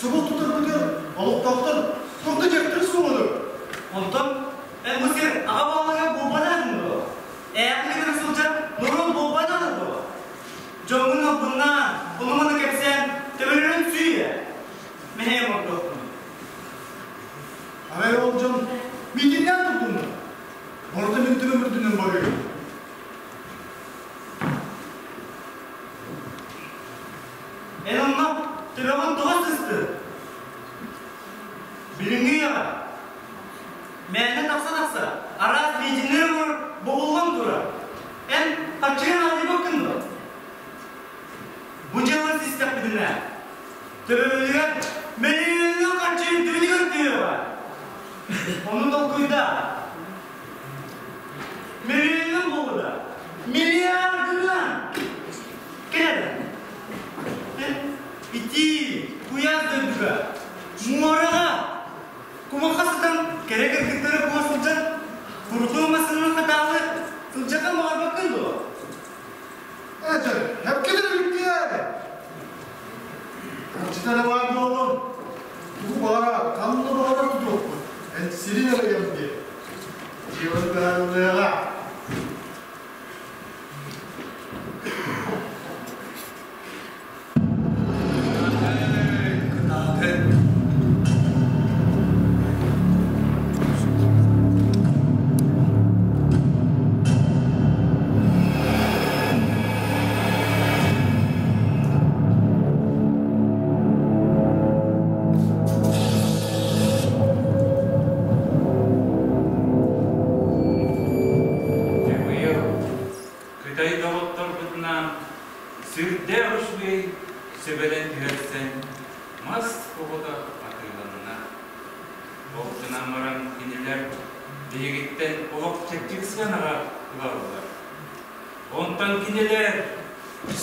Собол тутарбытыгар олохтоохтор туох да дьиэхтэрэ суоҕа дуо? Онтон эн бу сир аҕа баһылыга буолбатаҕыҥ дуо? Ээхин кытары сылдьар норуот буолбатаҕа дуо? Дьоҥҥун албыннаан, ону-маны кэпсээн, төбөлөрүн сүүйэ. Мэһэй оҥордохпун. Арай ол дьон миитиннээн турдуннар. Барыта мин төбөм үрдүнэн барыа. Эн онно төбөҕүн тоҕо сыстын? Билиҥҥи үйэҕэ мээнэ тахса-тахса араас миитиннэри оҥорор бобуллан турар. Эн харчыга наадыйбаккын дуо? Бу дьыала систэхпитинэ, төбөбүтүгэр мөлүйүөнүнэн харчы үрдүбүтүгэр түһүөҕэ. Ону толкуйдаа. Мөлүйүөнүнэн буолла миллиардынан кэлэр. Итии, куйаас дойдуга, муораҕа кумахха сытан кэрэ кыргыттары куо сылдьан, курутуу массыынаны хатаалы сылдьаххын баҕарбаккын дуо? Этэр, эпкитин бүттүөр! Харчыта эрэ баар буоллун, тугу баҕарар, ханна баҕарар тутуохпут, эн сирин эрэ ыйан диэ. Дьиэбин быһаарыллыаҕа. Кытаатын. Дьэ быйыл Кытай доҕотторбутунаан сүрдээх үчүгэй сүбэлэн түһэрсэн мас оҕото атыыланна. Ол гынан баран кинилэр биһигиттэн олох чэпчэки сыанаҕа ылаллар. Онтон кинилэр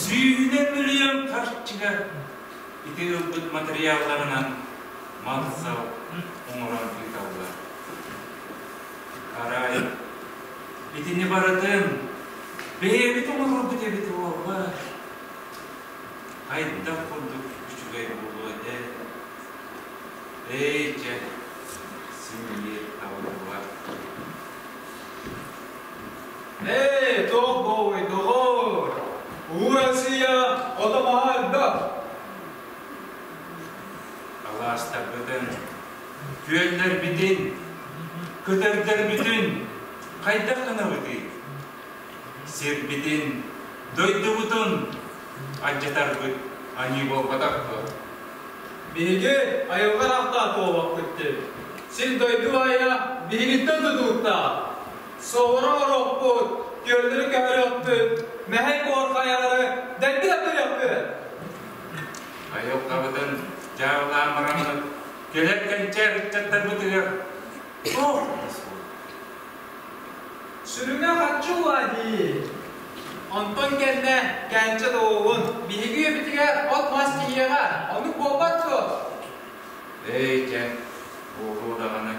сүүһүнэн мөлүйүөн харчыга ити ылбыт матырыйаалларынан мал-сал оҥорон ыыталлар. Арай итини барытын бэйэбит оҥорорбут эбит буоллар, хайдах курдук үчүгэй буолуо этэ. Эй, чэ, син биир табыллыбат. Ээ, туох буолуой, доҕоор? Уу Россия ото-маһа элбэх. Алаастарбытын, күөллэрбитин, көтөрдөрбүтүн хайдах гынабытый? Сирбитин, дойдубутун алдьатарбыт аньыы буолбатах дуо? Биһиги айылҕа аахтаах буолбаппыт дии. Сир дойду баайа биһигиттэн тутулуктаах. Соҕуруу оҥоруохпут, күөллэри көһөрүөхпүт, мэһэй буор хайалары дэлби да көрүөхпүт. Айылҕабытын дьаабылаан бараммыт, кэлэр кэнчээр ыччаттарбытыгар туох да суох. Сүрүнэ харчы уа дии. Онтон кэннэ кээнчэ доҕугун биһиги үйэбитигэр от-мас тиийиэҕэ, оннук буолбат дуо? Эй, чэ, буолуо даҕаны.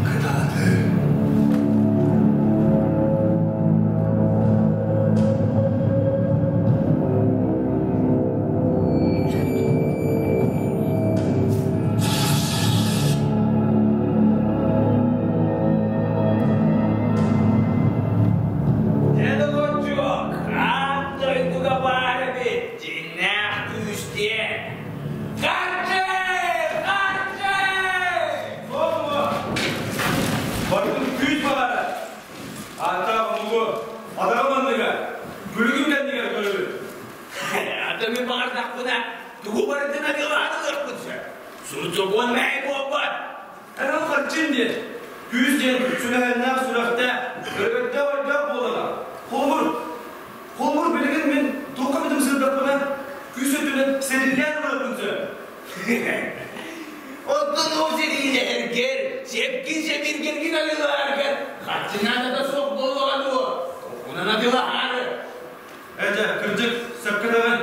Кытааты. Дьэ, доҕоччуок, аан дойдуга баар эбит дьиҥнээх күүс диэн. Харчы! Харчы! Суоҕуҥ Барытын күүс баҕара. Ааттаах омугу атаҕым анныгар, күлүгүм кэннигэр көрөбүн. Аты мин баҕардахпына, тугу барытын атыылаан ылыахпын сөп. Суут-сокуон мэһэй буолбат. Эн ол харчын диэн, күүс диэн сүрэхэннээх сүрэхтээх, өрөгөйдөөх өйдөөх буолара. Холобур, холобур билигин мин туохха бүтүм сырдаппына, күүс өттүнэн сэриллээн ылыахпын сөп. Оттон ол сэриилэһэргэр, сэпкин-сэбиргэлгин арыылаһаргар харчы наадата суох буоллаҕа дуо? Онон атыылаһаары. Ээ дьэ, кырдьык, сөпкө даҕан.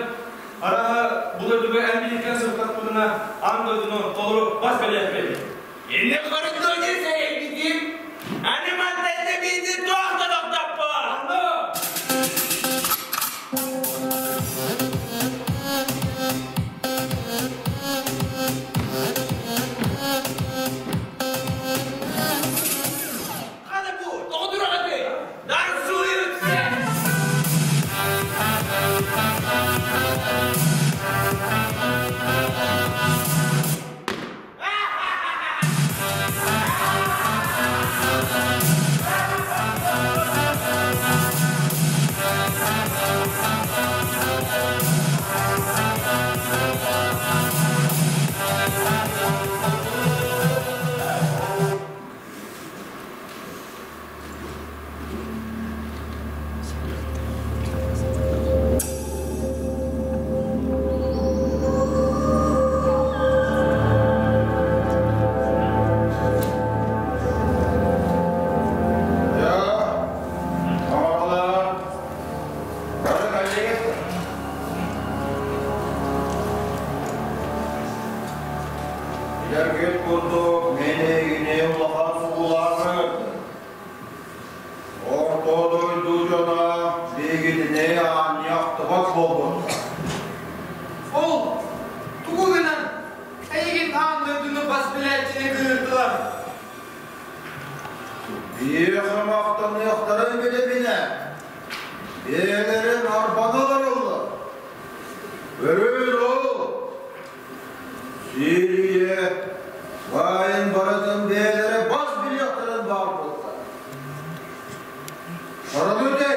Арааһа, бу дойдуга эн биһиккэ сырыттахпытына, аан дойдуну толору бас бэлиэхпит. Инник хорутуо диэсэй! Биһиэхэ махтаныахтарын билэ-билэ, бэйэлэрин арбана олороллор. Өрүүн ол Сиирийэ баайын барытын бэйэлэрэ бас билиэхтэрин баар буолтар. Саралытай,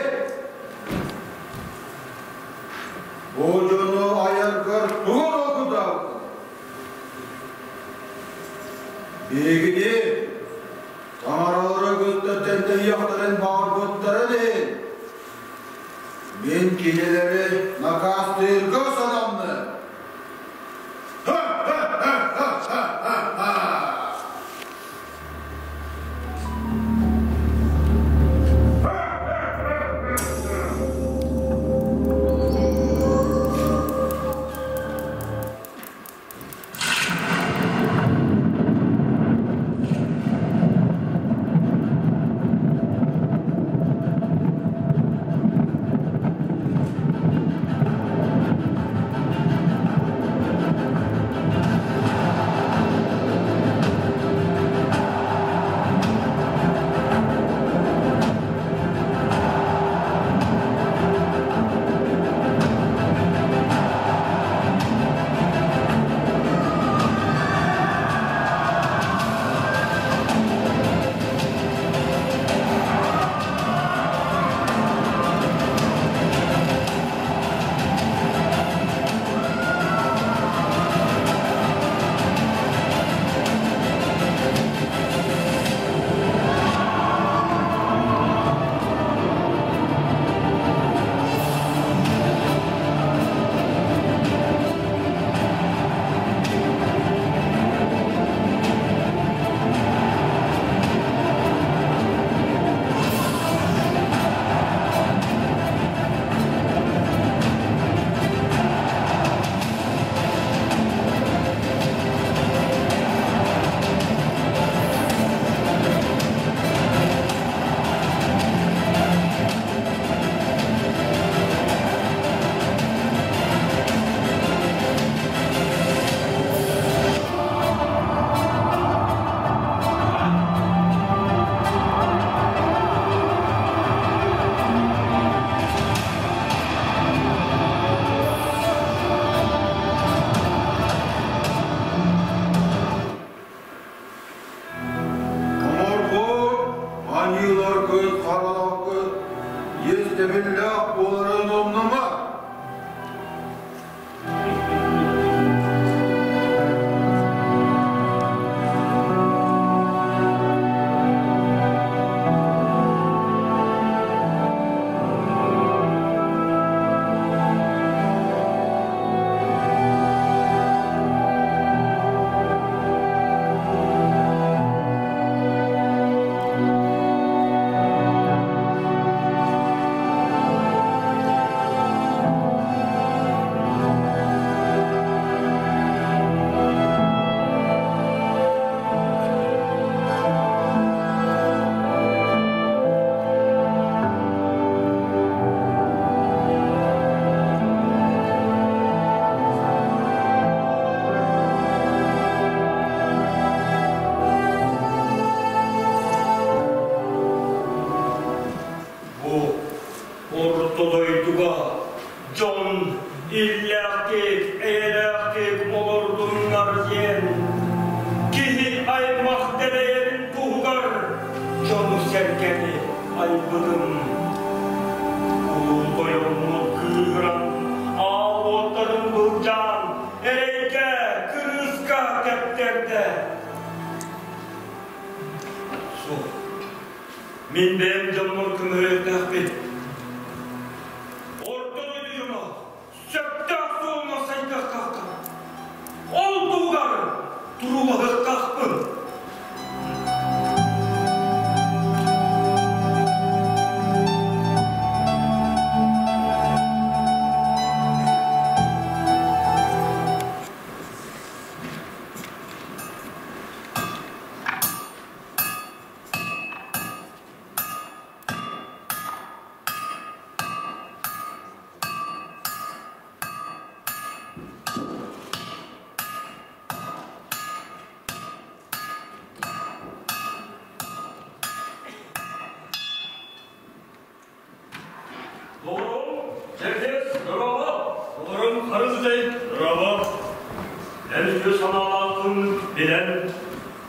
бу дьону айаргар тугу толкуйдаабыккын? Биһигини таҥаралары кытта тэлтэйиэхтэрин баҕарбыттарын иһин, мин кинилэри накаастыырга сананным. Ха-ха-ха-ха-ха-ха! Оморбут, аньыыларгыт, хараларгыт иэстэбиллээх буоларын умнума. Бу орто дойдуга дьон иллээхтик, эйэлээхтик олордуннар диэн киһи аймах дэлэйэрин туһугар дьону-сэргэни айбытым. Улуу тойоммут кыыһыран, аал уоттарын былдьаан, эрэйгэ, кырыыска тэптэрдэ. Суох. Мин бэйэм дьоммор көмөлөһүөхтээхпин. Орто дойду дьоно сөптөөх суолунан сайдыахтаахтар. Ол туһугар туруулаһыахтаахпын. үтүө санаалааххын билэн,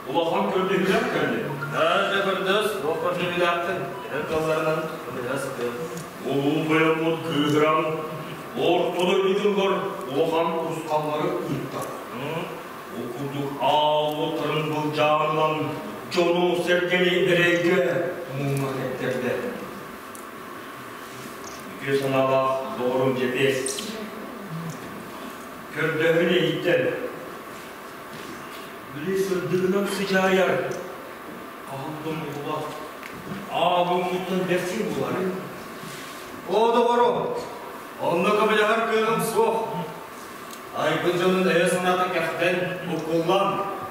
улахан көрдөһүүлээх кэллим. Дьэ көрдөс, туох көрдөһүүлээххин, төһө кыалларынан көмөлөһө сатыам. Улуу тойоммут кыыһыран, орто дойдутугар улахан урусхаллары ыытта. Ол курдук аал уоттарын былдьаан ылан, дьону-сэргэни эрэйгэ муҥҥа тэптэрдэ. Үтүө санаалаах доҕорум Дьэпиэс, көрдөһүн эйиттэн, били сырдыгынан сыдьаайар, хаһан да умнуллубат, аабыҥҥыттан бэрсиҥ буоларый? Оо, доҕорум, онно көмөлөһөр кыаҕым суох. Айбыт дьонун өйө-санаата кэхтэн, буккуллан,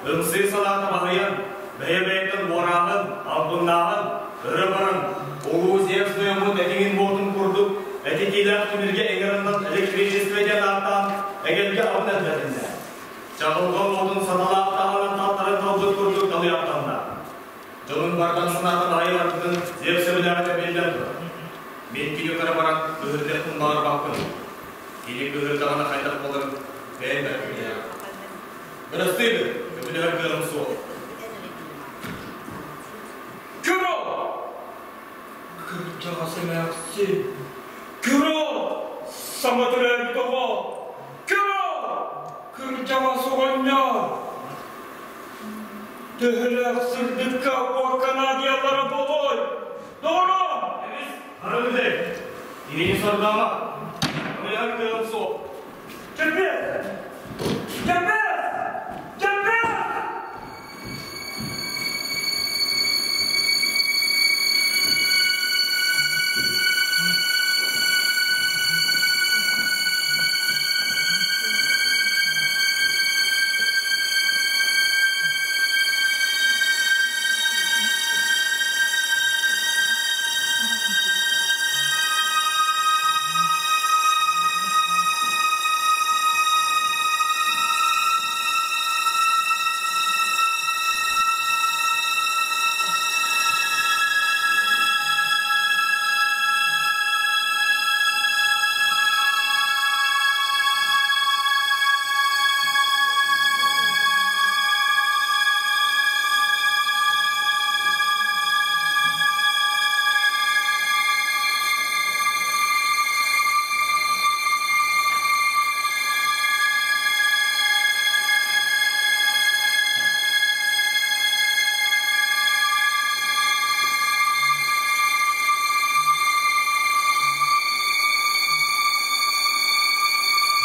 ымсыы санаата баһыйан, бэйэ-бэйэттэн уорааһын, албыннааһын, өрө баран, улуу Зевс тойоммут этиҥин буотун курдук этитиилээх тимиргэ ыҥырыллан электричество диэн ааттаан эгэлгэ абын элбэтиннэ. Чаҕылҕан уотун саталаах таһынан талтаран талбыт курдук талыйахтанна. Дьонун бардам санаата баһыйа барбытын Зевс сөбүлээбэтэ биллэн турар. Мин кини утары баран кыһырдыахпын баҕарбаппын. Кини кыыһырдаҕына хайдах буоларын бэйэм бэркэ билэҕин. Бырастыы гын, көмөлөһөр кыаҕым суох. Күрү! Кырдьаҕас эмээхсин! Күрү! Саҥа төрөөбүт оҕо! Күрү! Кырдьаҕас оҕонньор! Төһөлөөх сырдыкка уокка наадыйаллара буолуой? Доҕорум! Эмис, арыгыдай! Кинини сордоомо! Көмөлөһөр кыаҕым суох. Кирбиэс! Кирбиэс! Кирбиэс!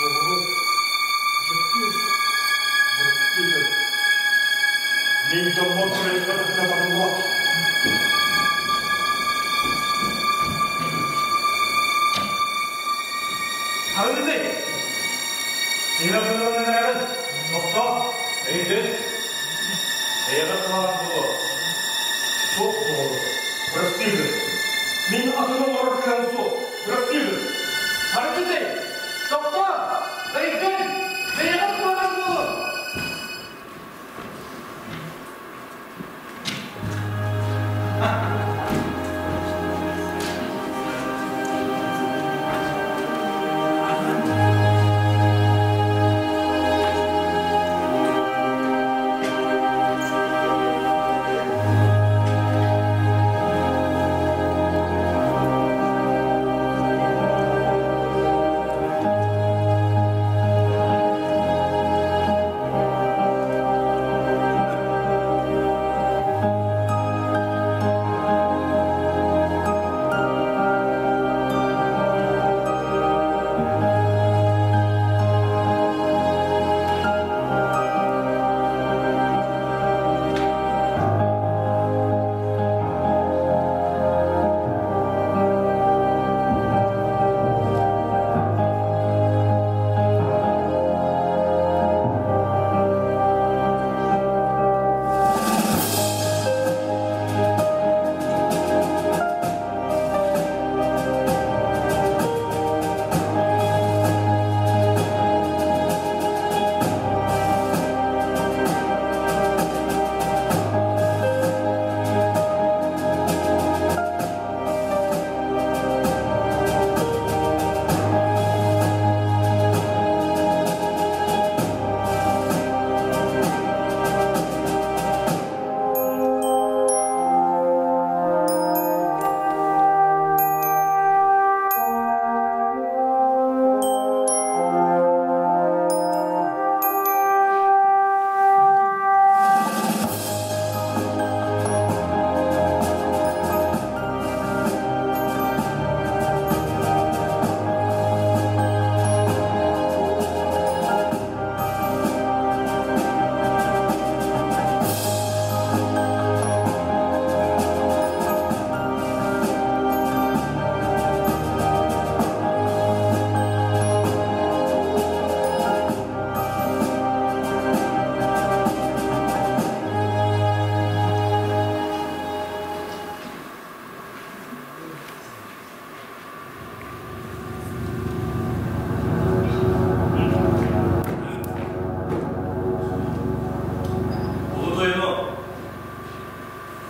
Доҕорум, дьэппиэс, бырастыы гын. Мин дьоммор көмөлөспөтөхпүнэ табыллыбат. Харыгытай! Сыыра быһыыланан эрэҕин, тохтоо, өйдөн. Бэйэҕэр куһаҕан буолуо. Суох доҕорум, бырастыы гын. Мин атын оҥорор кыаҕым суох, бырастыы гын. Харыгытай! Тохтоо! Өйдөн! Бэйэҕэр куһаҕан буолуо.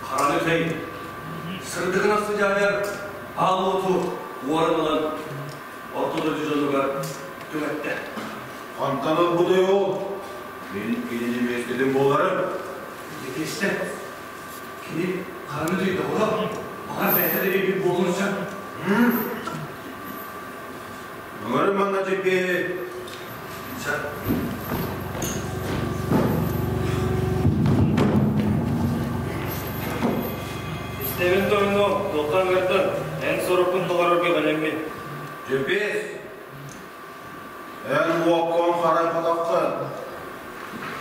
Хараны үтэй, сырдыгынан сыдьаайар аал уоту уоран ылан орто дойду дьонугар түҥэттэ. Хантан ылбытай ол? Мин кинини миэстэтин буоларым. Дьэкиэстэ, кини хараны үтэй доҕоро, баҕар бэйэтэ да биэрбит буолуон сөп. Ыҥырын манна Дьэкиэһи. Сөп. Истэбин тойонуом, туохтан ыҥырдын? Эн соруккун толорорго бэлэммин. Дьэпиэс, эн уоккун харайбатаххын.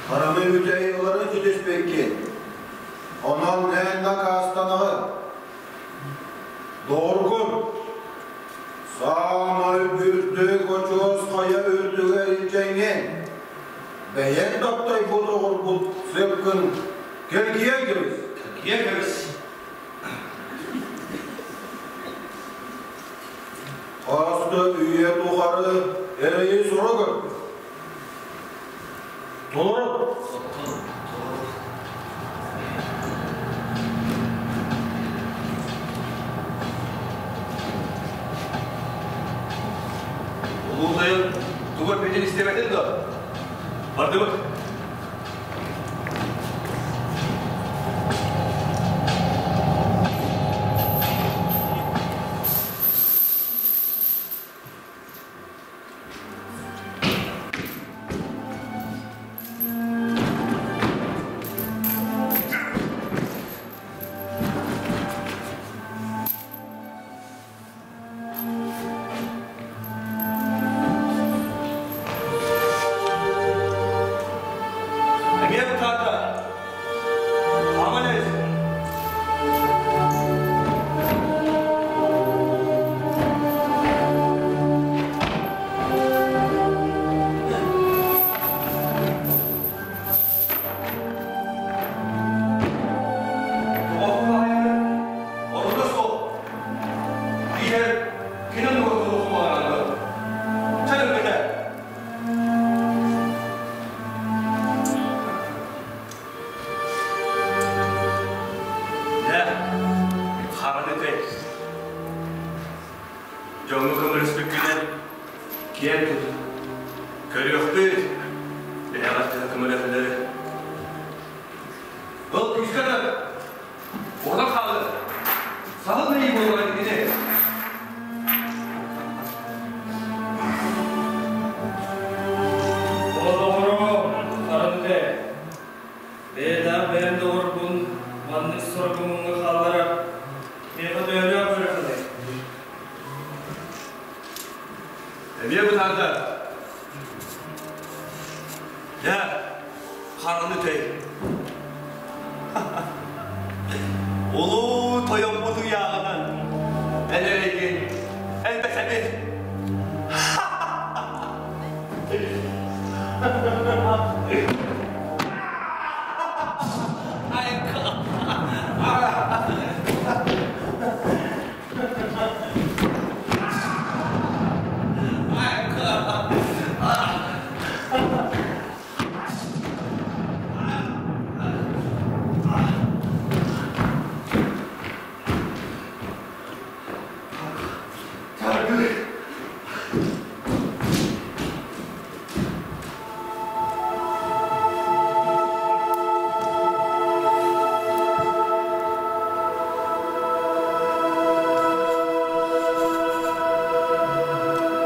Хараны үтэйи ыларын ситиспиккин. Онон эн накаастанаҕын. Доҕоргун, Саамай үрдүк очуос хайа үрдүгэр илдьэҥҥин, бэйэҥ таптайбыт оҕурбут сыаккын кэлгийэн кэбис. Кэлгийэн кэбис. Хас да үйэ тухары эрэйи соро көрбүт. Толору. Улуу тойон тугу эппитин истибэтин дуо? Бардыбыт. Эмиэ бытаата. Хааман эс. Орунна суох. Биитэр кини оннугар туруоххун баҕараҕын дуо? Чэ өлбөтө. Дьэ, хараны кый. Дьоҥҥо көмөлөспүккүнэн киэн тут. Көрүөхпүт, бэйэҕэр төһө көмөлөһөллөрү. Ол күүскэ да уһатан хаалыр. Саһыл мэйии буоллаҕа итини. Доҕоро, хараны Бэйэлээх бэйэм доҕорбун маннык соргумуҥҥа хаалларар миэхэ төһөлөөх ыараханый? Эмиэ бытаарда. Дьэ, хараны тэй. Улуу тойоммут ыйааҕынан эн эрэйгин элбэтэбит.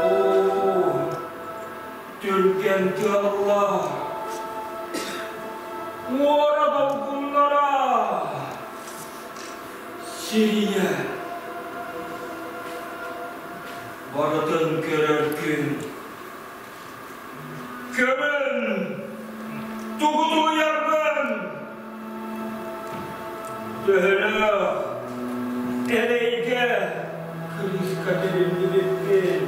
Оо, түргэн тыаллаах, муора долгуннара Сирийэ барытын көрөр күн. Көмөн, тугу тулуйарбын? Төһөлөөх эрэйгэ кырыыска бэриллибиппин?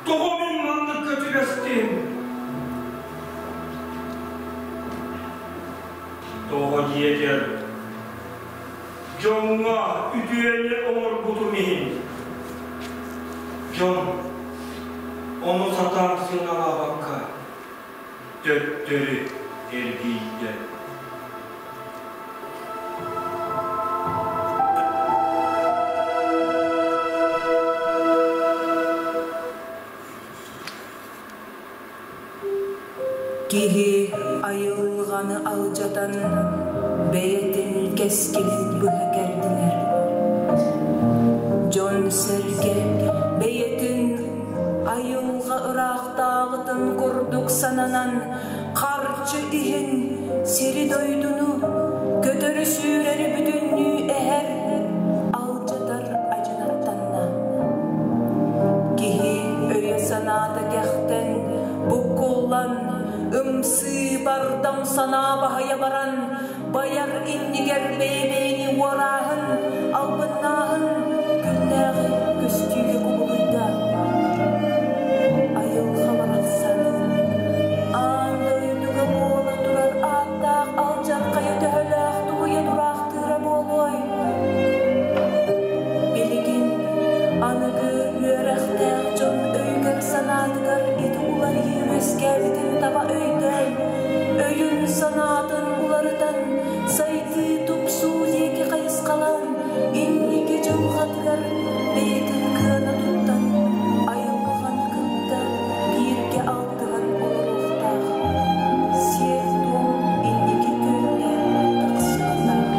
Тоҕо мин манныкка түбэстим? Тоҕо диэтэр, дьоҥҥо үтүөнү оҥорбутум иһин, дьон ону сатаан сыаналаабакка төттөрү эргийдэ. алдьатан, бэйэтин кэскилин быһа кэрдинэр. Дьон-сэргэ бэйэтин айылҕа ыраахтааҕытын курдук сананан, харчы иһин сири-дойдуну, көтөрү-сүүрэри бүтүннүү эһэр, алдьатар адьынаттанна. Киһи өйө-санаата кэхтэн, буккуллан, ымсыы бардам санаа баһыйа баран, байар иннигэр бэйэ-бэйэни уорааһын, албыннааһын күннээҕи көстүүгэ кубулуйда. Айылҕа барахсан аан дойдуга буола турар ааттаах алдьархайы төһөлөөх тулуйа тураахтыыра буолуой? Билигин аныгы үөрэхтээх дьон өйүгэр-санаатыгар ити уларыйыы үөскээбитин таба өйдөөн, өйүн-санаатын уларытан, сайдыы тупсуу диэки хайысхалаан, инники дьылҕатыгар бэйэтин кыана туттан, айылҕаны кытта бииргэ алтыһан олоруохтаах, сиэр-туом инники күөҥҥэ тахсыахтаах.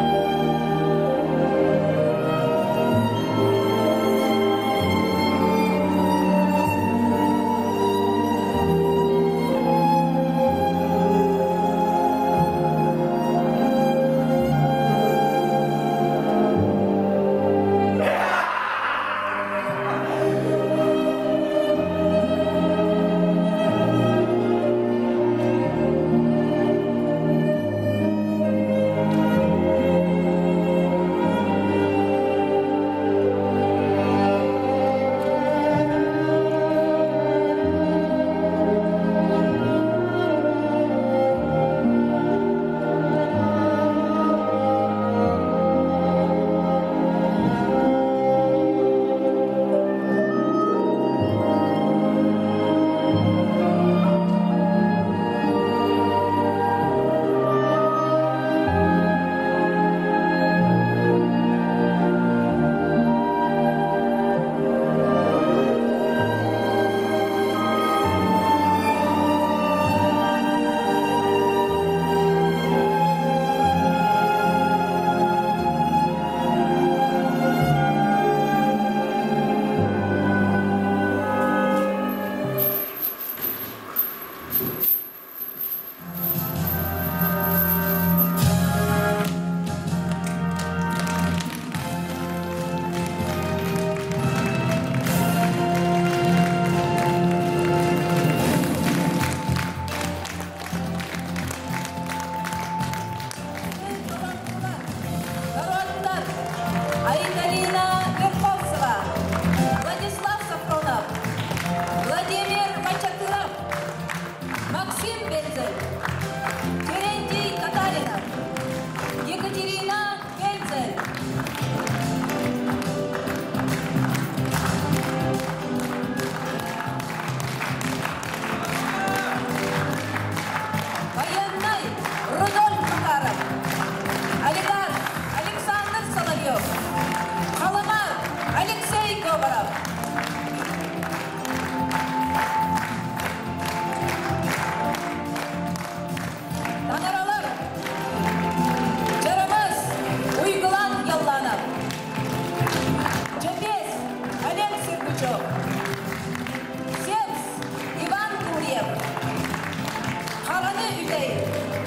Народтар Айталина Верховцева, Владислав Сафронов, Владимир Мачатыров, Максим Бензель, Терентий Татаринов, Екатерина Бензель. Военный Рудольф Макаров, Олигарх Александр Соловьев, Халамар Алексей Говоров. Таҥаралар Чарамас Уйгулан Ялланов, Чепес Олег Сергучев, Севс Иван Гурьев, Хараны Үтэй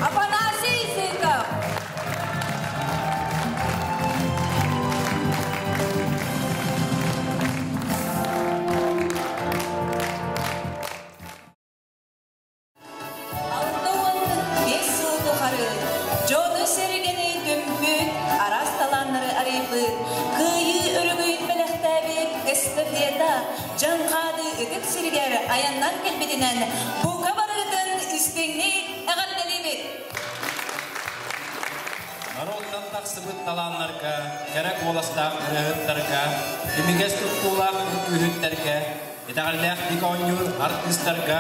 Афанасий Зыков. 65 сыл тухары дьону-сэргэни түмпүт, араас талааннары арыйбыт, кыайыы өрөгөйүн бэлэхтээбит эстафета Дьаҥхаады ытык сиригэр айаннан кэлбитинэн бука барыгытын истиҥник эҕэрдэлиибит! Норуоттан тахсыбыт талааннарга, кэрэ куоластаах ырыаһыттарга, имигэс туттуулаах үҥкүүһүттэргэ, итэҕэллээхтик оонньуур артыыстарга,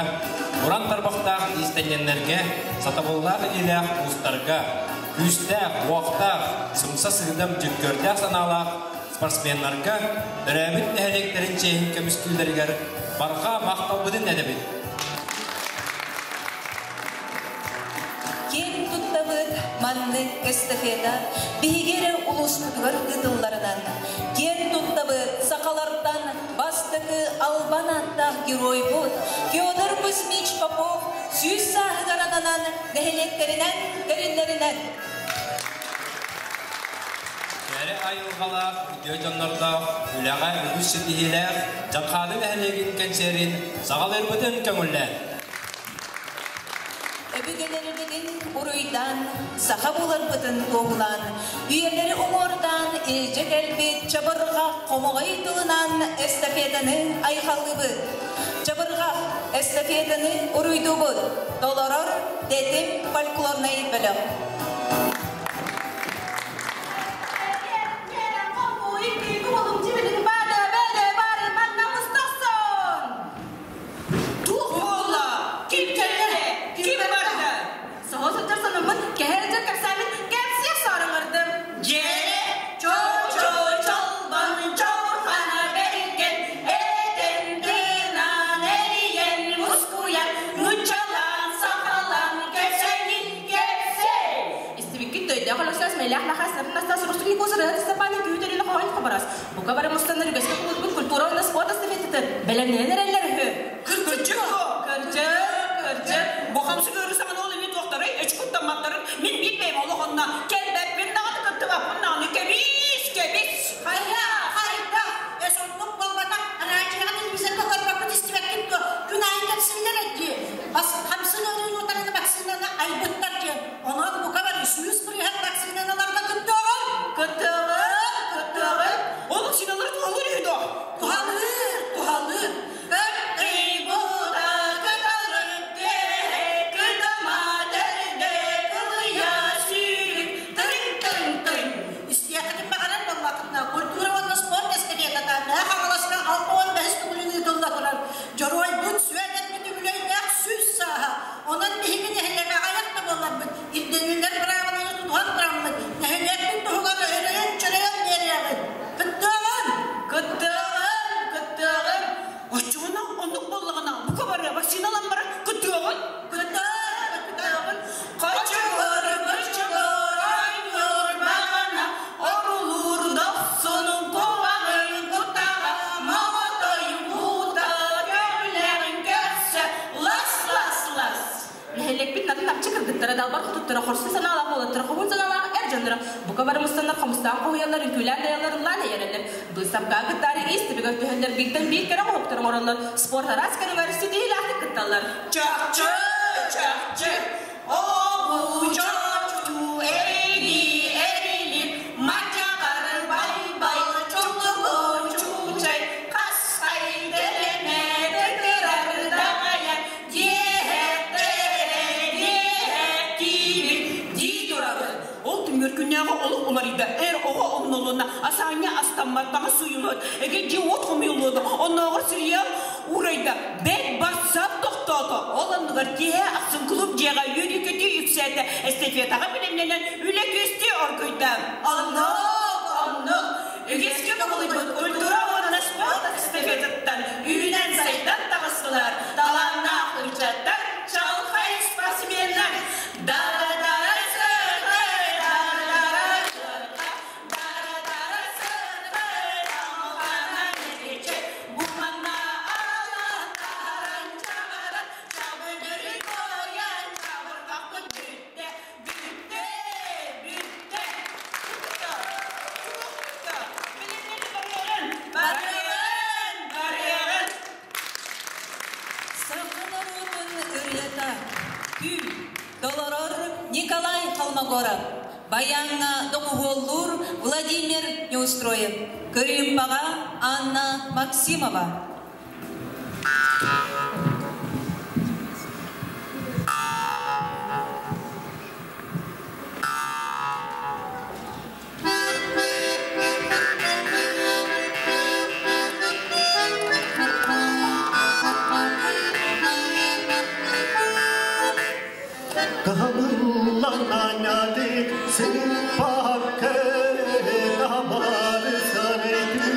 уран тарбахтаах иистэнньэннэргэ, сатабыллаах илиилээх уустарга, күүстээх, уохтаах, сымса сыыдам дьүккүөрдээх санаалаах спортсменнарга төрөөбүт нэһилиэктэрин чиэһин көмүскүүллэригэр барҕа махталбытын этэбит. Киэн туттабыт. Маннык эстафета биһиги эрэ улууспутугар ыытылларынан киэн туттабыт. Сахалартан бастакы албан ааттаах геройбут Федор Кузьмич Попов 100 сааһыгар ананан нэһилиэктэринэн тэриллэринэн. Кэрэ айылҕалаах, үтүө дьоннордоох, үлэҕэ үгүс ситиһиилээх Дьаҥхаады нэһилиэгин кэнсиэрин саҕалыырбытын көҥүллээн. Өбүгэлэрбитин уруйдаан, саха буоларбытын туоһулаан, үйэлэри уҥуордаан илдьэ кэлбит чабырҕах хомоҕой тылынан эстафетаны айхаллыыбыт. Чабырҕах эстафетаны уруйдуубут. Толорор Тэтим фольклорнай бөлөх. Туох буолла? Ким кэллэ? Ким барда? Соһо сылдьар сонуммун кэһэ сылдьар кэпсээммин кэпсиэх саарыҥырдым. Дьиэлэ чол-чол-чолбон чорхана бэргэн этэн тыынан эрийэн мускуйан нуччалаан сахалаан кэпсэйин кэпсэй. Истибиккит төйдөөх Алексас Мэлээх Лахас Настас Рустук Никос Ренат Степанин күүтэрин хоһоон хабарас. Бука бары мустаннар үгэскэ кубулбут культура уонна спорт эстафетатын бэлэмнэнэн эрэллэр үһү. Кырдьык, Кырдьык, кырдьык. Бу хамсык ыарыы саҕана ол эми туохтарай, өчкуттамматтарын мин биир бэйэм олох онно кэлбэппин даҕаны кыттыбаппын даҕаны кэбис, кэбис. Хайа, хайда, соннук буолбатах, радиоҕа телевизорга көрбөккүт истибэккит дуо? Күн аайы кэпсииллэр дии. Бас хамсык ыарыыны утарыны вакцинаны айбыттар диэн. Онон бука бары 100% вакцинаналарга кыттыаҕын. Кыттыаҕын, кыттыаҕын. Ол вакциналар туһалыыр үһү дуо? Туһалыыр, туһалыыр. Кыттыйбыта кыталык киэһэ, кытама төрдө кылыйа сүүрүк, тырыҥ-тырыҥ-тырыҥ. Истиэххитин баҕарар буоллаххытына, культура уонна спорт эстафетата Мэҥэ Хаҥаласка 65 төгүлүн ыытылла турар. Дьоруойбут Сүөдэрбит үбүлүөйдээх 100 сааһа. Онон биһиги нэһилиэк аҕыйах да буолларбыт, ирдэниллэр быраабыланы тутуһан тураммыт, нэһилиэкпит туһугар өрөйөн-чөрөйөн биэриэҕин. Кыттыаҕын! Кыттыаҕын, кыттыаҕын. Оччоҕуна оннук буоллаҕына, бука бары вакциналан баран кыттыаҕын. Кыттыаҕын, кыттыаҕын. Хочугур, быччыгыр, ойнуур баҕана, орулуур дохсунун кубаҕын кутаҕа, моҕотой буута көҕүлэҕин көрсө, лас-лас-лас. Нэһилиэкпит нарын намчы кыргыттара, далбар хотуттара, хорсун санаалаах уолаттара, хоһуун санаалаах эр дьонноро бука бары мустаннар хомустаан хоһуйаллар, үҥкүүлээн дайаллар, ыллаан эйэрэллэр. Быыстапкаҕа кыттаары ис түбүгэр түһэллэр, бииртэн биир кэрэ оҥоһуктары оҥороллор, спорт араас көрүҥэр ситиһиилээхтик кытталлар. Чахчы, чахчы, обу чочу эри эрилип, мачаҕар бай-бай чуллугу чуучай, хасхай дэлэмэ тытырар даҕайа, диэһэттэрэ диэһэттиибит дии турабыт. Ол түмүр күннээҕи олох уларыйда. Эр оҕо умнулунна, асаанньа астаммат, таҥас сууйуллубат, эгэ дьиэ-уот хомуйуллуода, оннооҕор сырьял уурайда. Бэт бассаап тохтоото. Ол оннугар киэһэ ахсын клуб дьиэҕэ үөрүү-көтүү үксээтэ, эстафетаҕа бэлэмнэнэн үлэ күөстүү оргуйда. Оннук, оннук. Үгэскэ кубулуйбут культура уонна спорт эстафетыттан үүнэн-сайдан таҕыстылар талааннаах ыччаттар, чаҕылхай спортсменнар. Дара-дара сырхай, дара-дара сырхай, дара-дара сырхай, дамахана мече, буманна алатаран чаҕаран, чабыдыры коян, чабырҕахпыт бүттэ, бүттэ, бүттэ. Барыаҕын, барыаҕын. Саха норуотун ырыата Күл толорор Николай Холмогоров, баяҥҥа доҕуһуоллуур Владимир Неустроев, кырыымпаҕа Анна Максимова. Табыллананядик сыппакка тамары сарайды.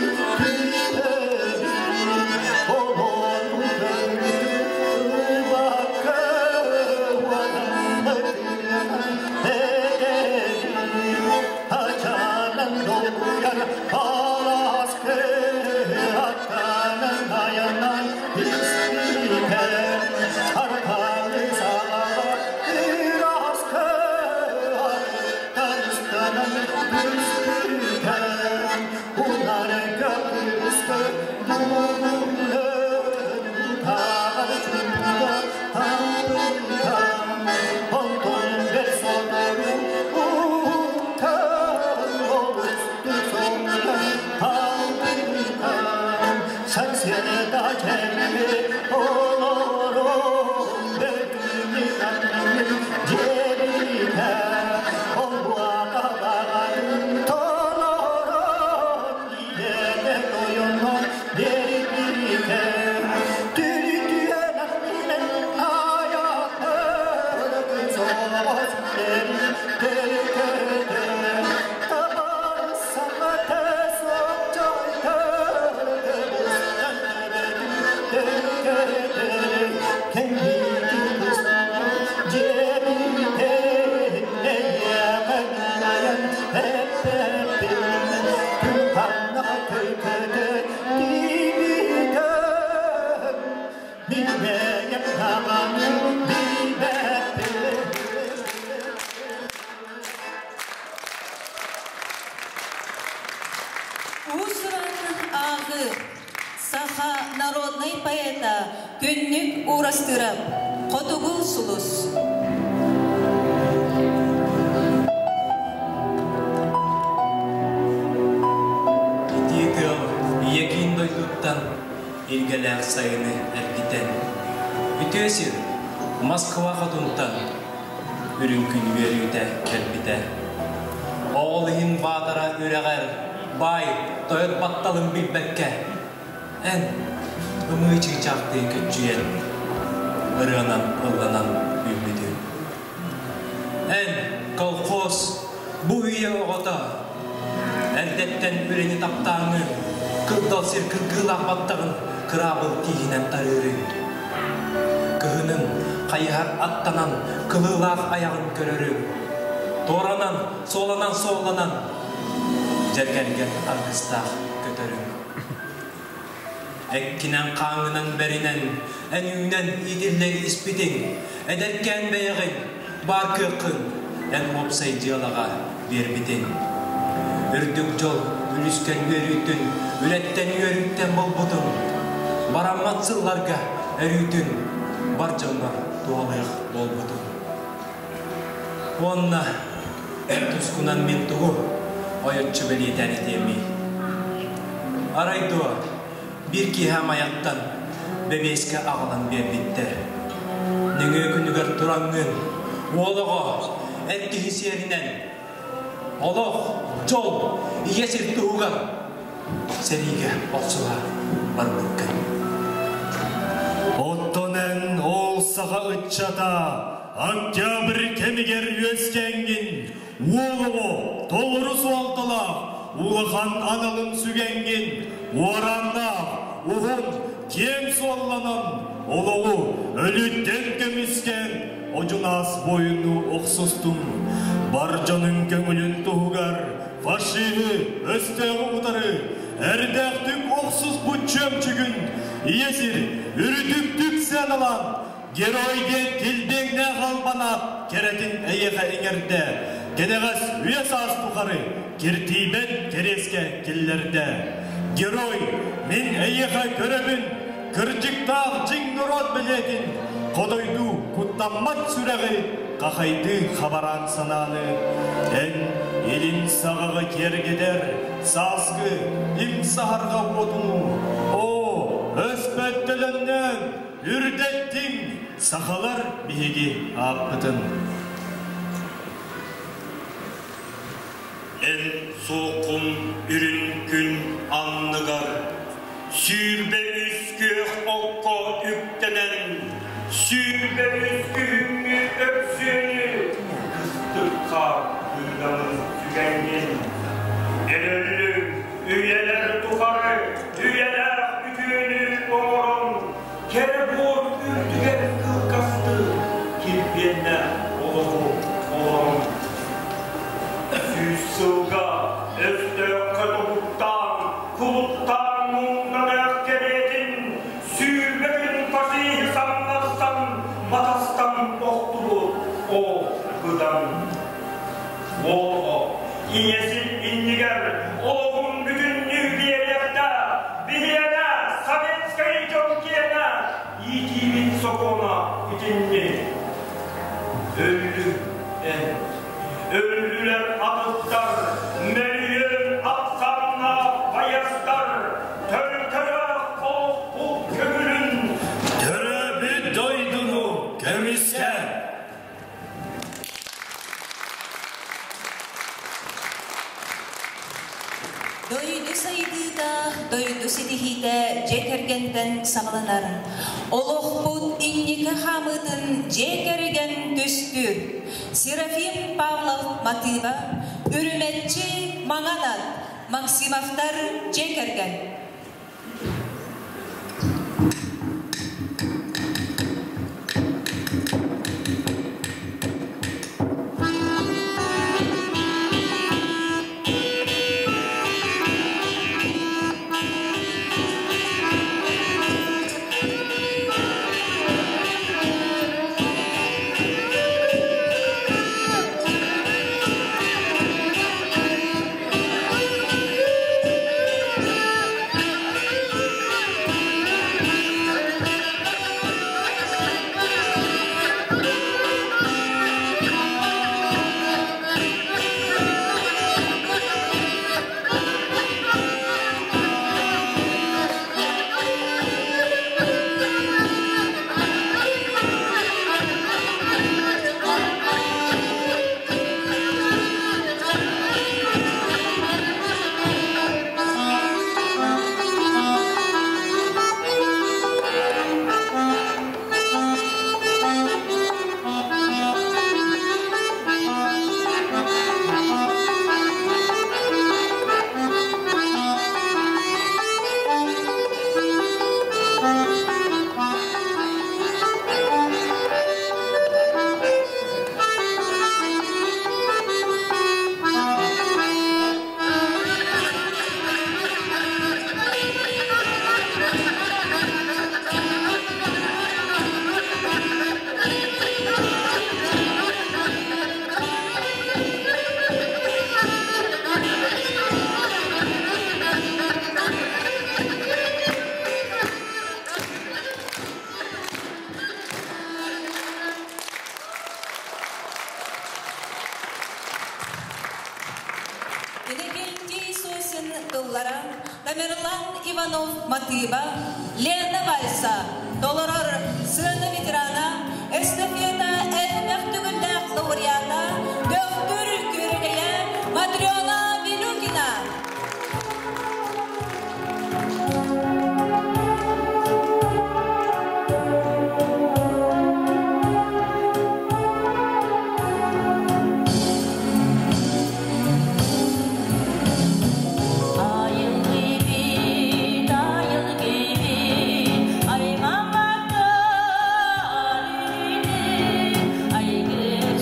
Уус-уран ааҕыы саха народнай поэта Күннүк Уурастыырап Хотугу сулус. Итии тыал ийэ киин дойдуттан илгэлээх сайыны эргитэн, үтүө сир Москва хотунтан үрүҥ күн үөрүүтэ кэлбитэ. Ол иһин Баатара үрэҕэр баай тойот батталын билбэккэ, эн ымыы чыычаахтыы көччүйэн, ырыанан ылланан үүммүтүҥ. Эн, колхоз, бу үйэ оҕото, эрдэттэн үлэни таптааҥҥын, кырдал сир кыргыылаах баттаҕын кыраабыл тииһинэн тарыырыҥ. Кыһынын хайыһар аттанан кылыылаах айаҕын көрөрүҥ. Туоранан, суоланан суолланан, дьэргэлгэн аргыстаах көтөрүҥ. Эккинэн-хааҥҥынан бэринэн, эн үүнэн иитиллэн испитиҥ, эдэркээн бэйэҕин, баар кыаххын эн уопсай дьыалаҕа биэрбитиҥ. Үрдүк дьол үлүскэн үөрүүтүн, үлэттэн үөрүүттэн булбутуҥ. Бараммат сылларга өрүүтүн бар дьоҥҥор туһалыах буолбутуҥ. Уонна эн тускунан мин тугу ойоччу бэлиэтээн этиэмий? Арай дуо, биир киэһэ Майаттан бэбиэскэ аҕалан биэрбиттэр. Нөҥүө күнүгэр тураҥҥын, уол оҕо, эр киһи сиэринэн, олох, дьол, ийэ сир туһугар сэриигэ охсуһа барбыккын. Оттон эн ол саха ыччата Октябрь кэмигэр үөскээҥҥин, уол оҕо толору суолталаах улахан аналын сүгэҥҥин, уорааннаах, уһун, киэҥ суолланан, олоҕу өлүүттэн көмүскээн, одьунаас буойуну охсустуҥ. Бар дьонуҥ көҥүлүн туһугар фашиһы, өстөөҕү утары эрдээхтик охсуспут чөмчүгүн ийэ сир үрдүктүк сыаналаан, Герой диэн килбиэҥнээх албанаат кэрэтин эйиэхэ иҥэрдэ, кэнэҕэс үйэ саас тухары киртийбэт кэриэскэ киллэрдэ. Герой, мин эйиэхэ көрөбүн, кырдьыктаах дьиҥ норуот бэлиэтин, хотойдуу куттаммат сүрэҕи, хахайдыы хабараан санааны. Эн илин саҕаҕы киэргэтэр сааскы им саһарҕа уотунуу, оо, өспөт төлөннөөн, Үрдэттиҥ, сахалар биһиги ааппытын. Эн суоххун үрүн күн анныгар, 23 күөх окко үктэнэн, 23 күһүҥҥү өксүөнү кыстыкка кыыдамын сүгэҥҥин. Өлөллүҥ үйэлэр тухары үйэлээх үтүөнү оҥорон, кэрэ буор үрдүгэр кылгастыы килбиэннээх олоҕу олорон. 100 сылга өстөөххө тобуктаан, кулуттаан муҥнаныах кэриэтин, 20 күн фашиһы самнарсан, матастан охтубут о быдан. Уолго ийэсин иннигэр олоҕун бүтүннүү биэриэхтээх биһиэнэ советскай дьон киэнэ иитиибит сокуона итинник. Өллү эн, өллүлэр атыттар, мөлүйүөн ахсааннаах байыастар, төлкөлөөх олохпут көҥүлүн Төрөөбүт дойдуну көмүскэ! Дойду сайдыыта, дойду ситиһиитэ дьиэ кэргэнтэн саҕаланар. Олохпут инники хаамыытын дьиэ кэргэн түстүүр. Серафим Павлов матыыба, Үрүмэччи Маҥан ат, Максимовтар дьиэ кэргэн. Сосин тыллара, Тамерлан Иванов матыыба, Лена Вальса толорор сыана ветерана, эстафета элбэх төгүллээх лауреата, Төхтүр Күөрэгэйэ Матрена Билюкина. Айгыр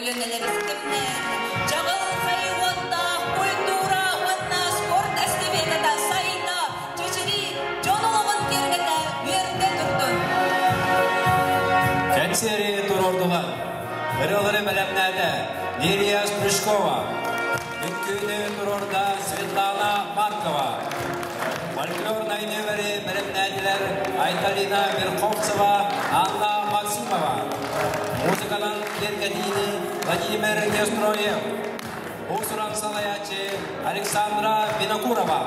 көлүөнэлэри ситимнээн, чаҕылхай уоттаах культура уонна спорт эстафетата сайда, чэчирии, дьон олоҕун киэргэтэ үөрдэ турдун! Кэнсиэри туруордулар. Ырыалары бэлэмнээтэ Лилия Стручкова. Үҥкүүнү туруорда Светлана Маркова. Фольклорнай нүөмэри бэлэмнээтилэр Айталина Верховцева, Анна Максимова. Музыканан киэргэтиини Владимир Неустроев. Уус-уран салайааччы Александра Винокурова.